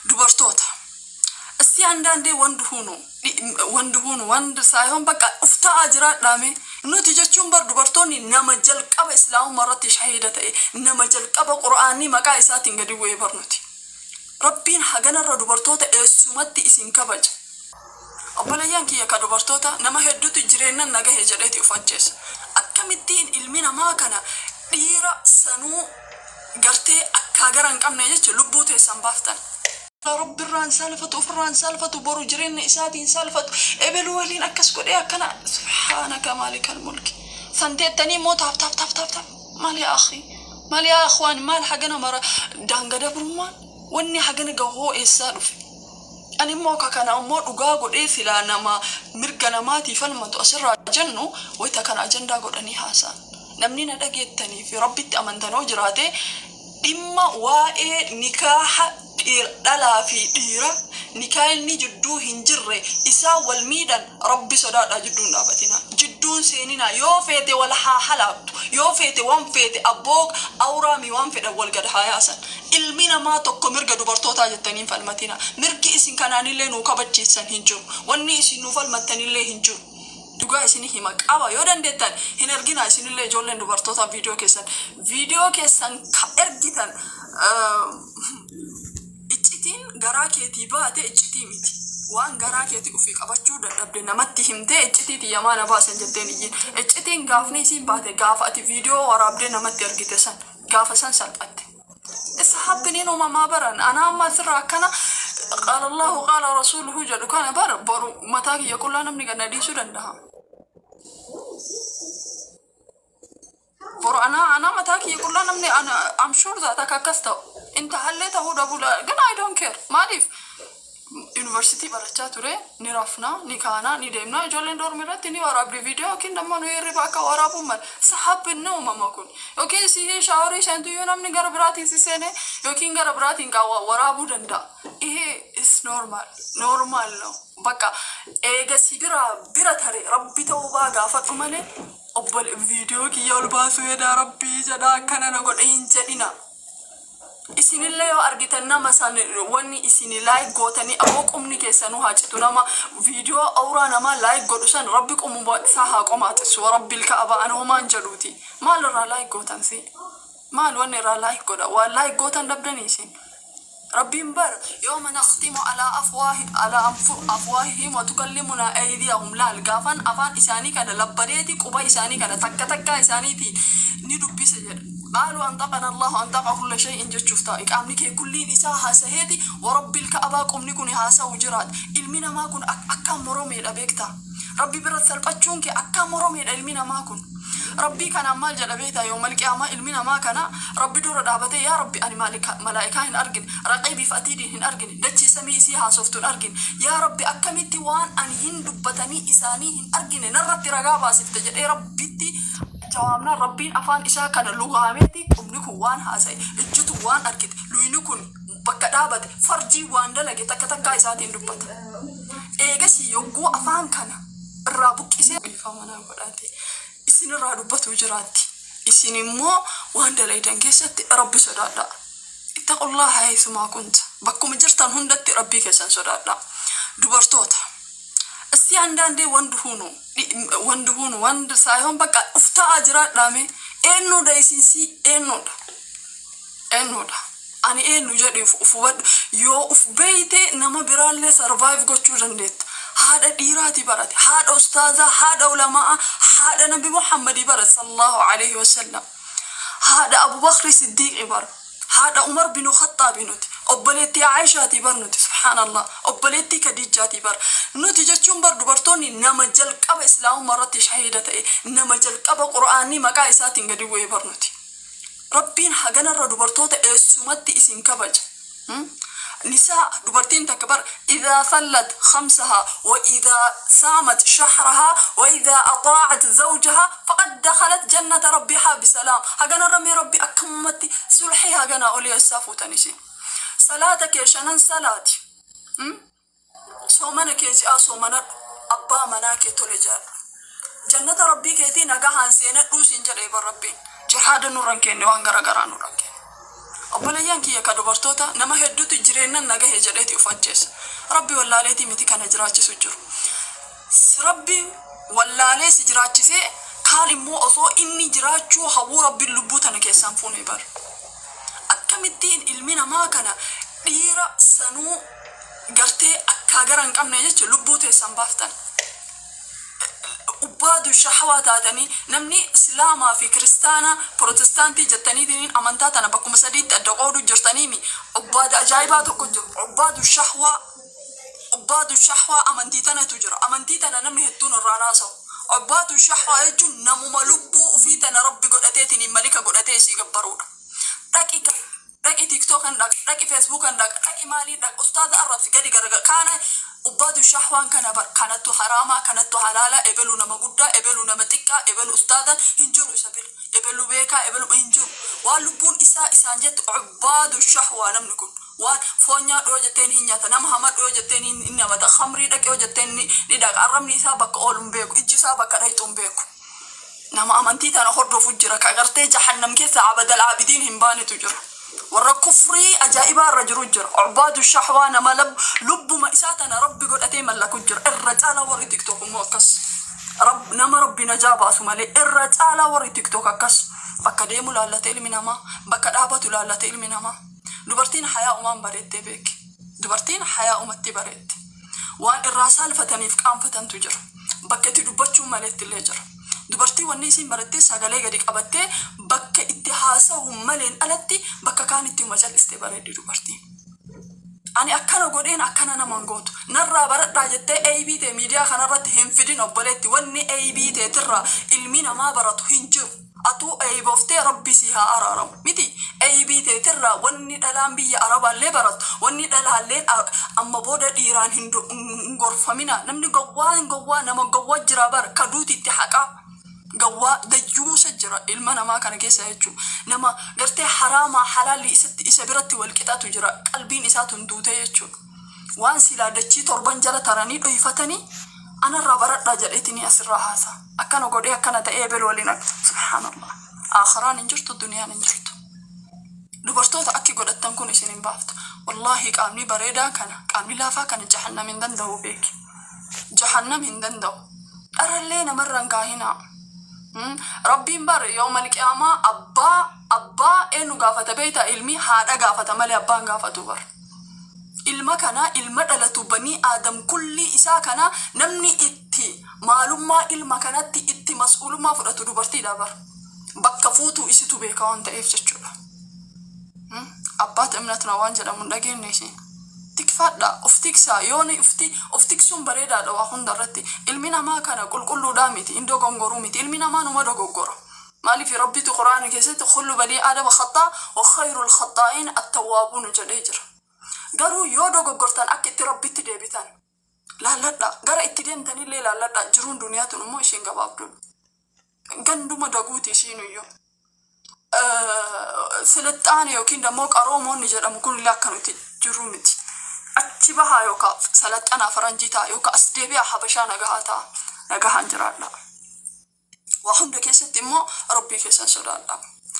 Dubartoota, እስቲ አንዳንዴ ወንድ ሁኑ፣ ወንድ ሁኑ። ወንድ ሳይሆን በቃ uftaa jiraadhaame. Nuti jechuun bar dubartoonni nama jalqaba Islaamummaa irratti shahiida ta'e, nama jalqaba Qur'aanni maqaa isaatiin gadi bu'ee bar nuti. Rabbiin haganarra dubartoota eessumatti isin kabaja. Obboleeyyan kiyya ka dubartoota, nama hedduutu jireenyan nagahe jedheeti uf ajjeesa. Akkamittiin ilmi namaa kana dhiira sanuu gartee akkaa gara hin qabne jecha lubbuu teessan baaftan? Rabbirraan saalfatu, ofirraan saalfatu, boru jireenya isaatiin saalfatu. Ebeluu waliin akkas godhee akkana, subhaanaka maalikal mulki. Santeettanii immoo taaf taaf taaf taaf taaf. Maal yaa akhi, maal yaa akhwaan, maal hagana mara daanga dabrummaan? Wanni hagana gahoo eessaa dhufe? Ani immoo ka kana immoo dhugaa godhee silaa nama mirga namaatiif falmatu asirraa jennu wayita kana ajandaa godhanii haasa'an. Namni na dhageettanii fi Rabbitti amantanoo jiraate, dhimma waa'ee nikaaha dhalaa fi dhiira, nikaa inni jidduu hin jirre isaa wal miidhan, Rabbi sodaadhaa jidduun dhaabatina, jidduun seeninaa. Yoo feete wal haa halaabtu, yoo feete waan feete abboo awraamii waan fedhan wal gad haa yaasan. Ilmi namaa tokko mirga dubartootaa jettaniin falmatina. Mirgi isin kanaanillee nuu kabachiisan hin jiru, wanni isin nuu falmattanillee hin jiru. Dhugaa isin hima qaba, yoo dandeettan hin ergina. Isinillee ijoolleen dubartoota, viidiyoo keessan, viidiyoo keessan ka ergitan, iccitiin garaa keetii baate iccitii miti. Waan garaa keetii ofii qabachuu dadhabde namatti himtee iccitii xiyyamaa na baasan jetteen iyyiin. Iccitiin gaafni isiin baate gaafa ati viidiyoo waraabdee namatti ergite san, gaafa san salphatte. Isa habbiniin uumamaa baran ana amma asirraa akkana qaala Allahu qaala rasuuluhu jedhu kana bara boru mataa kiyya qullaa namni ganna dhiisuu danda'a. Boru ana mataa kiyya qullaa namni ana, I'm sure that akka akkas ta'u intahallee ta'uu dhabuu gan, I don't care. Maaliif? Yuunivarsiitii barachaa ture, ni rafna, ni kaana, ni deemna. Ijoolleen dormi irratti ni waraabdi viidiyoo yookiin dammoo nu hirriba akka waraabuun mala sahabbinni uumama kun yookiin si shower seentuyyuu namni gara biraatiin si seene yookiin gara biraatiin qaawwa waraabuu danda'a. ይሄ is normal, normal ነው። በቃ eega si bira bira tare Rabbi ta'uu gaafadhu malee obbole viidiyoo kiyya ol baasuu jedha, Rabbii jedha, akkana na godhe hin jedhina. Isinillee yoo argitan nama san wanni isin like gootanii, aboo qubni keessanuu haa citu. Nama viidiyoo awuraa namaa like godhu san Rabbi qumuma isaa haa qomaaxisu. Rabbil ka'aba, ana homaan jedhuuti. Maal irraa like gootan si? Maal wanni irraa like godha? Waan like gootan dhabdanii isin? Rabbiin bar yooma nakhtimu alaa afwaahi alaa afwaahihim wa tukallimunaa aydiyahum. Laal, gaafan afaan isaanii kana labbadeeti quba isaanii kana takka takkaa isaaniiti ni dubbise jedha. Qaaluu antaqana Allahu antaqa kulla shay'in jechuuf ta'a. Qaamni kee kulliin isaa haasaheeti, warabbil ka'abaa, qubni kun haasa'u jiraat. Ilmi namaa kun akkaan moromeedha, beektaa? Rabbi bira salphachuun kee akkaan moromeedha. Ilmi namaa kun Rabbii kanaan maal jedha beektaa? Yoomal qiyaamaa ilmi namaa kana Rabbi dura dhaabatee, "Yaa Rabbi, ani malaa'ikaa hin argine, raqiibiif atiidiin hin argine, dachii samii isii haasoftu hin argine. Yaa Rabbi, akkamitti waan ani hin dubbatanii isaanii hin argine narratti ragaa baasifte?" jedhee Rabbitti jawaabnaan, Rabbiin afaan isaa kana lugaameeti qubni kun waan haasa'e, ijjitu waan argite, luyni kun bakka dhaabate, farjii waan dalage takka takkaa isaatiin dubbata. Eegasii yogguu afaan kana irraa buqqisee, dhiifama naa godhaate, isinirraa dubbatu jiraatti. Isin immoo waan dalaydan keessatti Rabbi sodaadhaa. Ittaqullaha haythumaa kunta. Bakkuma jirtan hundatti Rabbii keessan sodaadhaa. Dubartoota, እስቲ አንዳንዴ ወንድ ሁኑ፣ ወንድ ሁኑ። ወንድ ሳይሆን በቃ uftaa jiraadhaame. Eenyudha isin si? Eenyudha? Eenyudha? Ani eenyu jedhi uf hubadhu. Yoo uf beeyte nama biraallee survive gochuu dandeetta. Haadha dhiiraati barate, haadha ustaazaa, haadha ulamaa, haadha Nabi Muhammadii barate sallallahu alaihi wasallam, haadha Abubakri Siddiiqi bara, haadha Umar binu Khaxaabi nuti, obboleettii Aayishaatii bar nuti, subhaanallah, obboleettii Kadiijaatii bar nuti. Jechuun bar dubartoonni nama jalqaba Islaamummaa irratti shahiida ta'e, nama jalqaba Qur'aanni maqaa isaatiin gadi bu'ee bar nuti. Rabbiin haganarra dubartoota eessumatti isin kabaja? Nisaa dubartiin takka bar إذا صلت خمسها وإذا صامت شهرها وإذا أطاعت زوجها فقد دخلت جنة ربها بسلام. Haganarra mee Rabbi akkamumatti sulxii haganaa olii eessaa fuutan isin? Salaata kee shanan salaati, soomana kee ji'aa soomanadhu, abbaa manaa kee tole jaadhu, jannata Rabbii keetii nagahaan seenadhuu siin jedhee bar Rabbiin. Jihaada nurran kenne, waan garagaraa nurran kenne. Obboleeyyan kiyya ka dubartoota, nama hedduutu jireennan nagahe jedheeti of ajjeesa. Rabbi wallaaleetii miti kana jiraachisu jiru. Rabbi wallaalee si jiraachisee, kaan immoo osoo inni jiraachuu hawwuu Rabbiin lubbuu tana keessaan fuune bar. Akkamittiin ilmi namaa kana dhiira sanuu gartee akkaa gara hin qabne jecha lubbuu teessan baaftan? Ubbaadu shahwaa taatanii, namni Islaamaa fi Kiristaana, Protestaantii jettaniitiin amantaa tana bakkuma sadiitti adda qooduu jirtaniimi. Ubbaada ajaa'ibaa tokko jiru. Ubbaadu shahwaa. Ubbaadu shahwaa amantii tanatu jira. Amantii tana namni hedduun irraa haasa'u. Ubbaadu shahwaa jechuun namuma lubbuu ufii tana Rabbi godhateetiin malika godhatee isii gabbaruudha. Dhaqi, dhaqi TikTok kan dhaq, dhaqi Facebook kan dhaq, dhaqi maalii dhaq, ustaaza arrabsi, gadi garaga kaana. Ubbaadu shahwaan kana bar. Kanattu haraamaa, kanattu halaala, ebelu nama guddaa, ebelu nama xiqqaa, ebelu ustaazan hin jiru isa bira, ebelu beekaa, ebelu hin jiru. Waan lubbuun isaa isaan jettu ubbaadu shahwaa. Namni kun waan foon nyaadhu yoo jetteen hin nyaata, nama hamadhu yoo jetteen hin hamata, khamrii dhaqi yoo jetteen ni dhaqa. Arrabni isaa bakka oolu hin beeku, ijji isaa bakka dhayxu hin beeku. Nama amantii tana hordofu jira ka gartee jahannam keessa abadal aabidiin hin baanetu jira. Warra kufrii ajaa'ibaa irra jiru jira. Ubbaadu shahwaa, nama lubbuma isaa tana Rabbi godhatee mallaku jira. Irra caalaa warri TikTok immoo akkas. Nama Rabbi najaa baasu malee irra caalaa warri TikTok akkas. Bakka deemu laallate ilmi namaa, bakka dhaabatu laallate ilmi namaa. Dubartiin hayaa umaan bareettee beeki. Dubartiin hayaa umatti bareette. Waan irraa saalfataniif qaanfatantu jira. Bakka itti dubbachuu maleetti illee jira. Dubartii wanni isiin barattee sagalee gadi qabattee bakka itti haasa'u maleen alatti bakka kaan itti uma callistee bareeddi dubartiin. Ani akkana godheen akkana naman gootu. Narraa baradhaa jettee eeybii ta'e miidiyaa kanarratti hin fidin, obboleetti. Wanni eeybii ta'etirraa ilmi namaa baratu hin jiru. Atuu eeyboftee Rabbi si haa araaramu. Miti, eeybii ta'etirraa wanni dhalaan biyya Arabaallee baratu, wanni dhalaalleen amma booda dhiiraan hin gorfamina. Namni gowwaa gowwaa nama gowwaa jira bara ka duuti itti haqaa. Gawwaa dayyuusa jira ilma namaa kana keessa jechuudha. Nama gartee haraamaa halaalli isatti isa biratti wal qixatu jira. Qalbiin isaa tun duute jechuudha. Waan silaa dachii torban jala taranii dhoyfatanii anarraa baradhaa jedheetini asirraa haasa. Akkana godhee akkana ta'ee ebelu waliin, subhaanallah. Akharaan hin jirtu, duniyaan hin jirtu. Dubartoota, akki godhattan kun isin hin baaftu. Wallaahi, qaamni bareedaa kana, qaamni laafaa kana jahannam hin danda'u beeki. Jahannam hin danda'u. Dharallee namarra hin kaahinaa. Rabbiin bar yawmal qiyaamaa abbaa eenyu gaafata beektaa? Ilmi haadha gaafata malee abbaan gaafatu bar. Ilma kana, ilma dhalatu banii Aadam kulli isaa kana, namni itti maalummaa ilma kanatti itti mas'uulummaa fudhatu dubartiidha bar. Bakka fuutuu isitu beeka waan ta'eef jechuudha. Abbaat imnatna waan jedhamu hin dhageenye isin. Tikfadha, of tiksaa. Yooni of tiksuun bareedaadha waa hunda irratti. Ilmi namaa kana qulqulluudhaa miti, hin dogongoruu miti. Ilmi namaa numa dogoggora. Maaliif? Rabbitu Quraana keessatti "kullu banii Aadama khaxaa wa khayrul khaxaa'iin attawwaabuun" jedhee jira. Garuu yoo dogoggortan akka itti Rabbitti deebitan laalladha. Gara itti deemtanillee laalladha. Jiruun duniyaa tun immoo ishiin gabaabduudha. Ganduma daguuti ishiin iyyuu. Silixxaane yookiin dammoo qaroomoonni jedhamu kun illee akka nuti jirru miti. Achi bahaa yookaan salaxxanaa faranjii ta'a yookaan as deebi'aa habashaa nagahaa ta'a. Nagahaan jiraadha. Waa hunda keessatti immoo Rabbii keessan sodaadha.